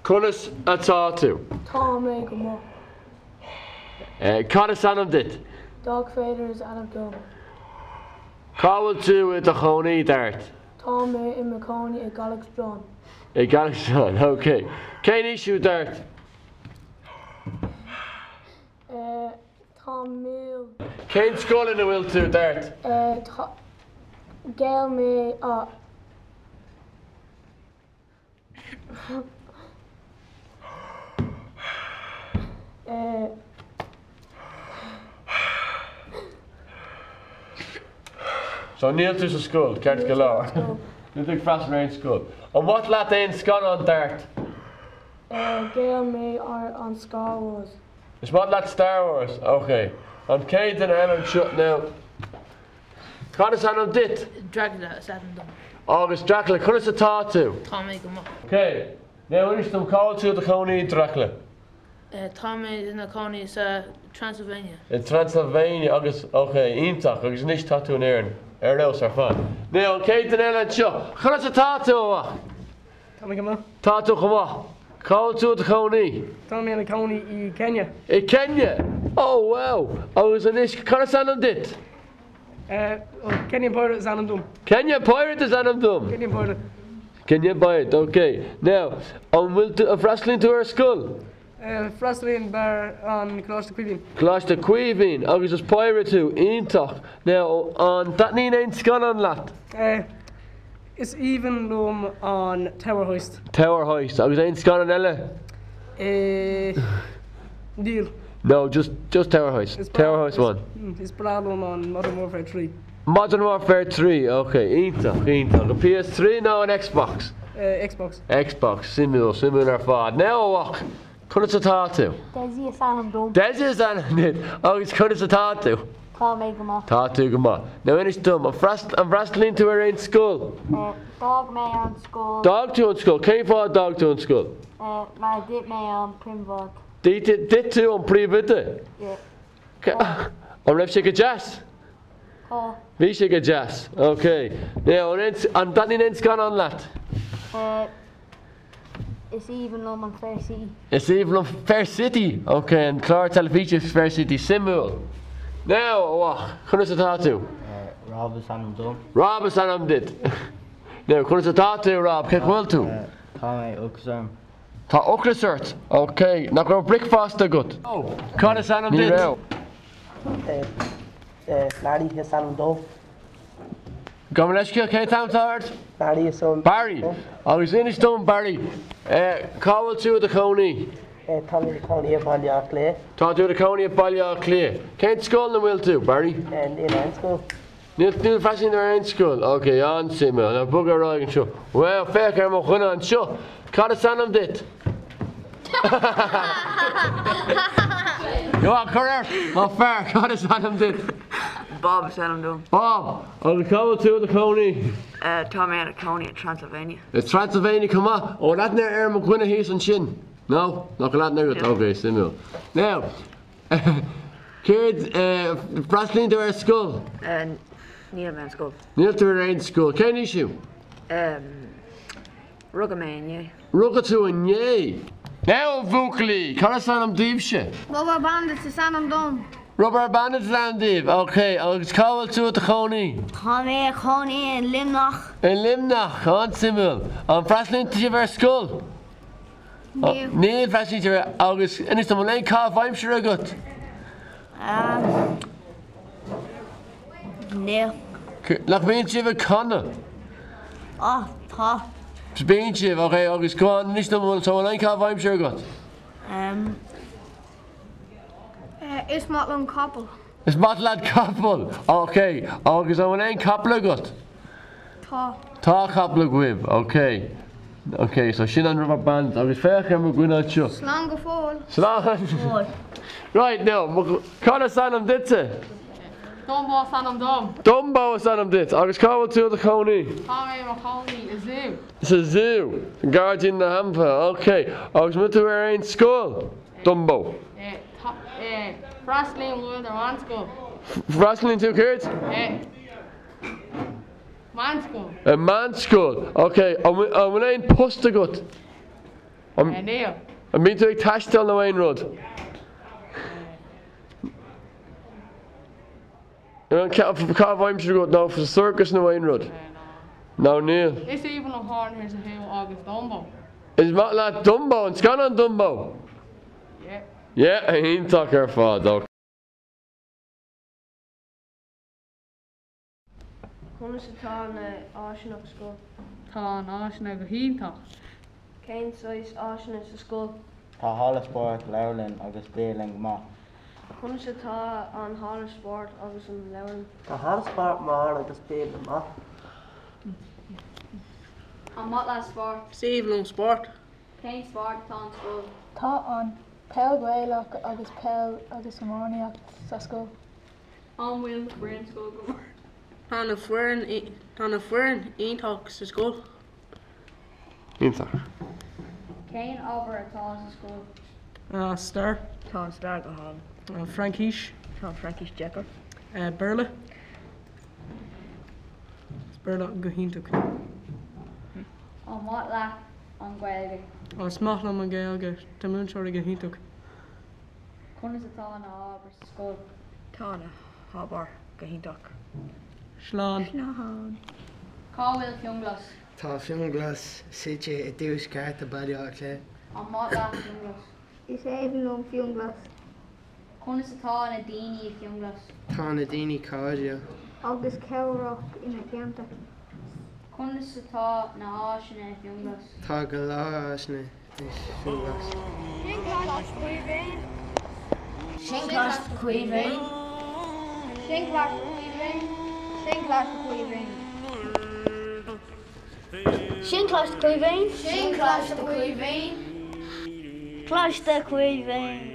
Conas atá tú? Tá mé go maith. Cad is ainm duit? Dark Vader is ainm dom. Cá bhfuil tú i do chónaí, Dart? Tá mé i mo chónaí i gCaladhstráin. I gCaladhstráin, ok. Cén aois thú, Dart? Tá mé. Cén scoil ina bhfuil tú, Dart? Tá. Ghéill mé a. So níl tú sa scoil, ceart go leor. Níl tú ag freastal ar aon scoil. An mhaith leat aon scannán, Dart? Ghéill mé ar an Star Wars. Is maith leat Star Wars? Ok. An chéad duine eile anseo now. Cad is ainm duit? Dracula is ainm dom. Agus Dracula, conas atá tú? Tá mé go maith. Ok. Now inis dom cá bhfuil tú i do chónaí, Dracula? Tá mé i mo chónaí sa Transylvania. I Transylvania agus, ok, iontach, agus anois tá tú in Éirinn. Ar fheabhas ar fad. Now an chéad duine eile anseo, conas atá tú, a mhac? Tá mé go maith. Tá tú go maith. Cá bhfuil tú i do chónaí? Tá mé i mo chónaí i Kenya. I Kenya? Oh wow! Agus anois, cad is ainm duit? Kenyan Pirate is ainm dom. Kenyan Pirate is ainm dom? Kenyan Pirate. Kenyan Pirate, ok. Now, an bhfuil tú, an bhfreastalaíonn tú ar scoil? Freastalaím ar an Coláiste Caoimhín. Coláiste Caoimhín, agus is pirate thú, iontach. Now, an dtaitníonn aon scannán leat? Is aoibhinn liom an Tower Heist. Tower Heist, agus aon scannán eile? Níl. No, just, just Tower Heist. Tower Heist one. Is breá liom an Modern Warfare 3. Modern Warfare 3, ok, iontach, iontach. An PS3 nó an Xbox? Xbox. Xbox, suimiúil, suimiúil ar fad. Now, a mhac, conas atá tú? Desi is ainm dom. Desi is ainm duit, agus conas atá tú? Tá mé go maith. Tá tú go maith. Now inis dom, an bhfreastalaíonn tú ar aon scoil? D'fhág mé an scoil. D'fhág tú an scoil, cén fáth a d'fhág tú an scoil? Mar d'ith mé an príomhoide. D'ith tú an príomhoide? Yeah. An raibh sé go deas? Tá. Bhí sé go deas. Ok. Now, an dtaitníonn aon scannán leat? Is aoibhinn liom an Fair City. Is aoibhinn liom Fair City! Ok, an clár teilifíse Fair City. Suimiúil. Now, a mhac, conas atá tú? Rob is ainm dom. Rob is ainm duit. Now, conas atá tú, Rob? Cén chaoi a bhfuil tú? Tá mé, ocras orm. Tá ocras ort? Ok. Nach raibh bricfeasta agat? Cad is ainm duit? Ní raibh. Barry is ainm dom. Gabh mo leithscéal, cén t-ainm atá ort? Barry is ainm Barry. Agus inis dom, Barry, cá bhfuil tú i do chónaí? Tá mé i mo chónaí i Baile Átha Cliath. Tá tú i do chónaí i Baile Átha Cliath. Cén scoil ina bhfuil tú, Barry? Níl aon scoil. Níl níl freastalaím ar aon scoil. Ok, an-suimiúil. Now bog ar aghaidh anseo. Wow, féach ar mo dhuine anseo! Cad is ainm duit? Go on, cuir air! Mo fear, cad is ainm duit? Bob is ainm dom. Bob! Agus cá bhfuil tú i do chónaí? Tá mé i mo chónaí i Transylvania. I Transylvania chomh maith? An bhfuil aithne ar mo dhuine thíos ansin? No? Nach bhfuil aithne agat? Ok, suimiúil. Now, Céard, freastalaíonn tú ar scoil? Níl mé ar scoil. Níl tú ar aon scoil. Cén aois thú? Rugadh mé inné. Rugadh tú inné? Now, a bhuachaillí, cad is ainm daoibhse? Rubber Bandits is ainm dom. Rubber Bandits is ainm daoibh, ok. Agus cá bhfuil tú i do chónaí? Tá mé i chónaí i Luimneach. I Luimneach, an-suimiúil. An bhfreastalaíonn sibh ar scoil? Níl. Níl, freastalaíonn sibh ar, agus inis dom, an bhfuil aon chaitheamh aimsire agat? Níl. Nach mbíonn sibh ag canadh? Á, tá. Bíonn sibh, ok, agus go on, inis dom, an bhfuil aon chaitheamh aimsire agat? Is maith liom capall. Is maith leat capall, ok, agus an bhfuil aon capall agat? Tá. Tá capall agaibh, ok. Ok, so sin an Rubber Band agus féach ar mo dhuine anseo. Slán go fóill. Slán. Right, now, cad is ainm duitse? Dumbo is ainm dom. Dumbo is ainm duit. Agus cá bhfuil tú i do chónaí? Tá mé i mo chónaí i zú. Sa zú. Gairdín na nAinmhithe, ok. Agus an bhfuil tú ar aon scoil, Dumbo? Freastalaím ar mheánscoil. Freastalaíonn tú céard? Meánscoil. I meánscoil. Ok. An bhfuil aon post agat? Níl. An mbíonn tú ag taisteal nó aon rud? An caitheamh aimsire agat nó sa sorcas nó aon rud? Nó níl? Is aoibhinn liom Horn Hears a Who agus Dumbo. Is maith leat Dumbo, an scannán Dumbo? Yeah. Yeah, iontach ar fad, ok. Conas atá na áiseanna sa scoil? Tá na áiseanna go hiontach. Cén saghas áiseanna sa scoil? Tá halla spóirt, leabharlann agus bialann go maith. Conas atá an halla spóirt agus an leabharlann? Tá halla spóirt maith agus bialann maith. An maith leat spórt? Is aoibhinn liom spórt. Cén spórt atá an scoil? Tá an peil Ghaelach agus peil agus iománaíocht sa scoil. An bhfuil na foireann scoil go maith? Tá na foireann tá na foireann iontach sa scoil. Iontach. Cén ábhar atá sa scoil? Stair. Tá an stair go hálainn. Fraincis. Tá an Fraincis deacair. Béarla. Is Béarla go hiontach. An maith leat an Ghaeilge? Is maith liom an Ghaeilge. Tá múinteoirí go hiontach. Conas atá na hábhair sa scoil? Tá na hábhair go hiontach. Slán. Slán. Cá bhfuil Fionnghlas? Tá Fionnghlas suite i dtuaisceart Bhaile Átha Cliath. An maith leat Fionnghlas? Is aoibhinn liom Fionnghlas. Conas atá na daoine i Fionnghlas? Tá na daoine cairdiúil. Agus cabhrach ina theannta. Conas atá na háiseanna i Fionnghlas? Tá go leor áiseanna i Fionnghlas. Sin Coláiste Chaoimhín. Sin Coláiste Chaoimhín. Sin Coláiste Chaoimhín. Sin Coláiste Chaoimhín. Sin Coláiste Chaoimhín. Sin Coláiste Chaoimhín. Coláiste Chaoimhín.